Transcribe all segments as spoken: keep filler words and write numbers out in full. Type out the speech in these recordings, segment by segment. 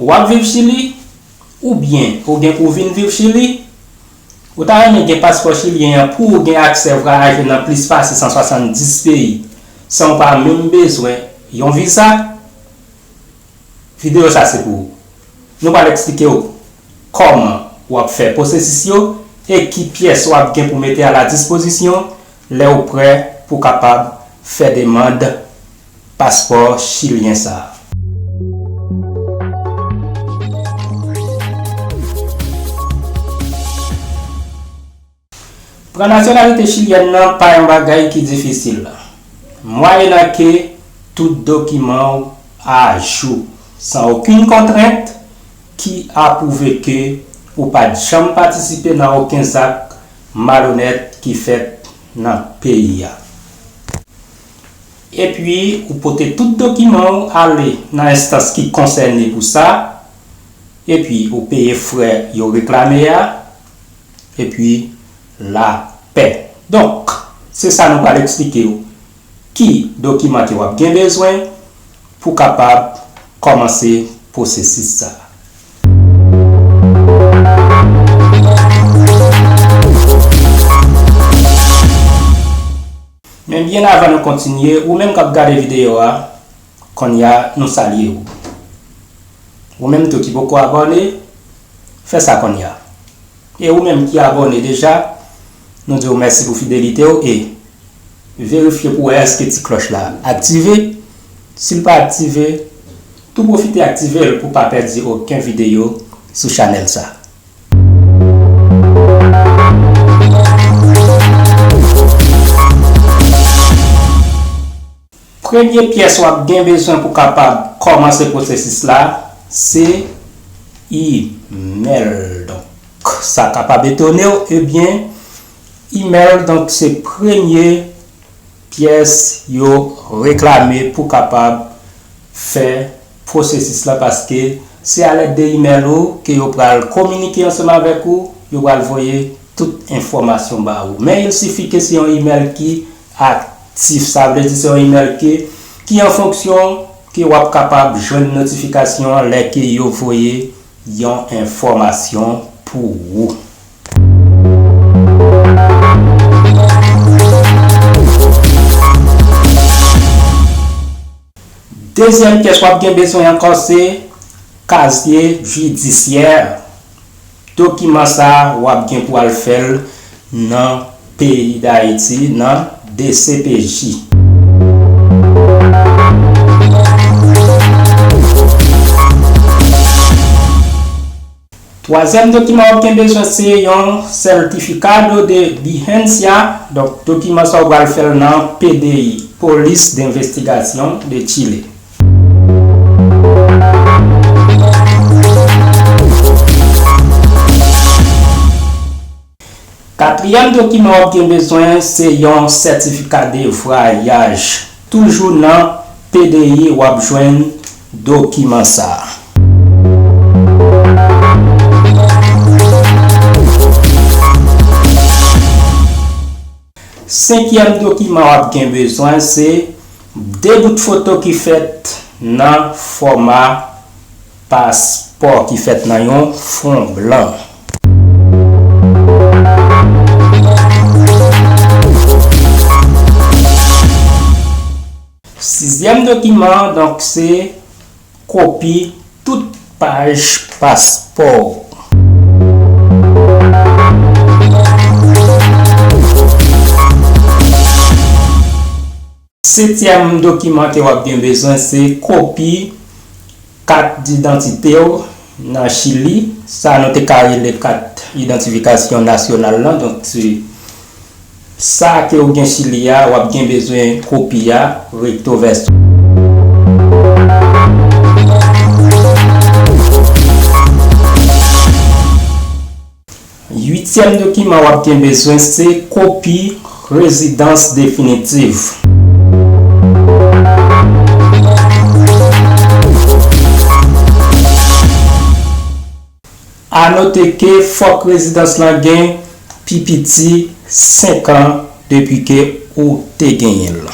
W ap viv Chili? Oubyen ou gen pou w vin viv Chili? Ou ta renmen gen paspò chilyen an pou w gen aksè vwayaje nan plis pase san swasanndis peyi san w pa menm bezwen yon viza? Videyo sa se pou ou. Nou pral eksplike w kòman w ap fè pwosesis yo e ki pyès w ap gen pou mete a la dispozisyon lè w prè pou w kapab fè demann paspò chilyen sa a. Pran nasyonalite chilyèn nan pa yon bagay ki difisil. Mwayenake tout dokiman w ajou, san okenn kontrent ki apwouve ke ou pa t janm patisipe nan okenn zak malonèt ki fèt nan peyi a. Epi, ou pote tout dokiman w ale nan enstans ki konsène pou sa, epi ou peye frè yo reklame a, epi lapè. Donk, se sa nou pral eksplike w. Ki dokiman ke w ap gen bezwen pou w kapab kòmanse pwosesis sa a? Men byen avan nou kontinye, ou menm k ap gade videyo a, kounye a nou salye w. Ou menm tou ki poko abòne, fè sa kounye a. E ou menm ki abòne deja, nou di w mèsi pou fidelite w e verifye pou w wè èske ti klòch la aktive. Si l pa aktive, tou pwofite aktive l pou w pa pèdi okenn videyo sou chanèl sa. Premye pyès w ap gen bezwen pou w kapab kòmanse pwosesis la, se imèl. Donk, sa kapab etone w, ebyen, imèl, donk, se premye pyès yo reklame pou kapab fè pwosesis la, paske se alèd de imèl ou ke yo pral kominike ansanm avèk ou, yo pral voye tout enfòmasyon ba ou. Men il sifi ke se yon imèl ki aktif, sa vle di se yon imèl ke, ki an fonksyon ke w ap kapab jwenn notifikasyon an lè ke yo voye yon enfòmasyon pou ou. Dezyèm pyès w ap gen bezwen ankò se kazye jidisyè. Dokiman sa a, w ap gen pou al fè l nan peyi Dayiti, nan D C P J. Twazyèm dokiman w ap gen bezwen se yon Certificado de Vigencia. Donk, dokiman sa a w pral fè l nan P D I, Polis de Investigación de Chile. Katriyèm dokiman w ap gen bezwen se yon sètifika de vwayaj. Toujou nan P D I w ap jwenn dokiman sa a. Senkyèm dokiman w ap gen bezwen se de bout foto ki fèt nan fòma paspò ki fèt nan yon fon blan. Sizyèm dokiman, donk, se kopi tout paj paspò w. Setyèm dokiman ke w ap gen bezwen se kopi kat didantite w nan Chili, sa nou te ka rele kat idantifikasyon nasyonal lan. Donk, se sa ke w gen Chili a, w ap gen bezwen kopi a recto verso. Uityèm dokiman w ap gen bezwen se kopi rezidans definitif. A note ke fòk rezidans lan gen pi piti senk an depi ke ou te genyen l.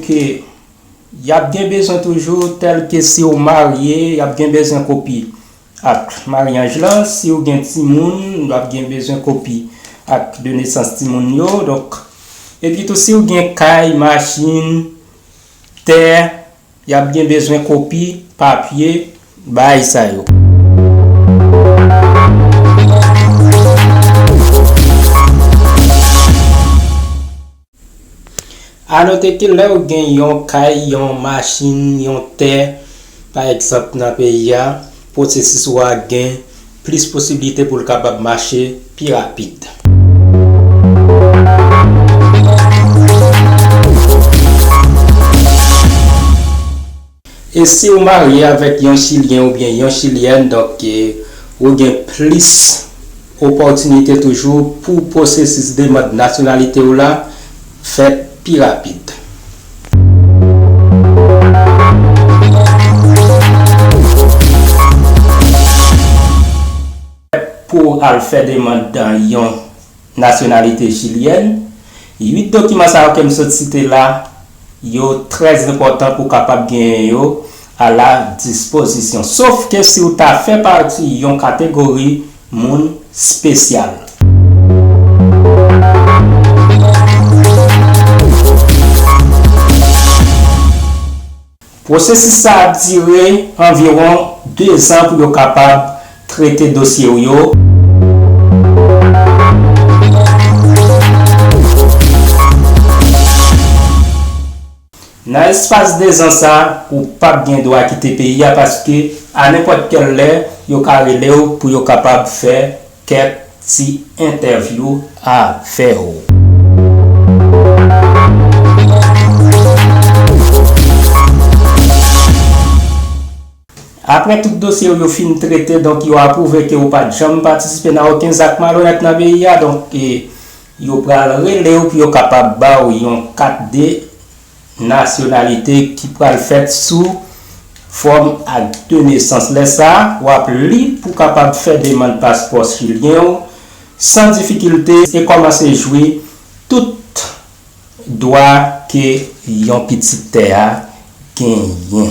Y ap gen bezwen toujou, tèlke si w marye, y ap gen bezwen kopi ak maryaj lan. Si w gen timoun, y ap gen bezwen kopi ak de nesans timoun yo. Donk, epi tou, si w gen kay, machin, tè, y ap gen bezwen kopi, papye, bagay sa yo. A note ke lè w gen yon kay, yon machin, yon tè, pa egzanp, nan peyi a, pwosesis ou a gen plis posiblite pou l kapab mache pi rapid. E si w marye avèk yon Chilyen oubyen yon Chilyèn, donk, eh, ou gen plis opòtinite toujou pou pwosesis demann nasyonalite w la fèt pi rapid. Pou al fè demann yon nasyonalite chilyèn, uit dokiman sa yo ke m sot site la, yo trè enpòtan pou w kapab genyen yo a la dispozisyon. Sof ke si w ta fè pati yon kategori moun espesyal. Pwosesis sa ap dire anviwon de zan pou yo kapab trete dosye w yo. Nan espas de zan sa, ou p ap gen dwa kite peyi a, paske a nenpòt kèl lè, yo ka rele w pou yo kapab fè kèk ti entèvyou avè w. Apre tout dosye w yo fin trete, donk, yo apwouve ke ou pa t janm patisipe nan okenn zak malonèt nan peyi a, donk, e, yo pral rele w pou yo kapab ba w yon kat de nasyonalite ki pral fèt sou fòm ak de nesans. Lè sa a, w ap lib pou kapab fè demann paspò chilyen w san difikilte e kòmanse jwi tout dwa ke yon pitit tè a genyen.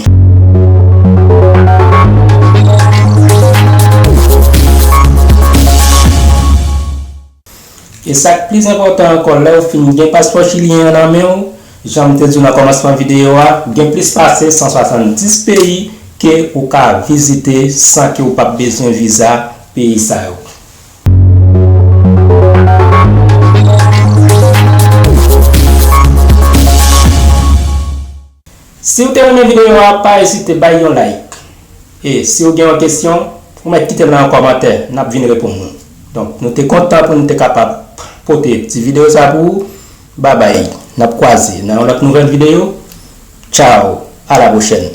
E sa k plis enpòtan ankò, lè w fin gen paspò chilyen an nan men w, jan m te di w nan kòmansman videyo a, gen plis pase san swasanndis peyi ke ou ka vizite san ke w p ap bezwen viza peyi sa yo. Si w te renmen videyo a, pa ezite bay yon like. E si w gen yon kesyon, ou mèt kite l nan yon kòmantè, n ap vin reponn ou. Donk, nou te kontan pou nou te kapab pote ti videyo sa pou ou. Babay, n ap kwaze nan yon lòt nouvèl videyo. Tchaw, a la pwochèn.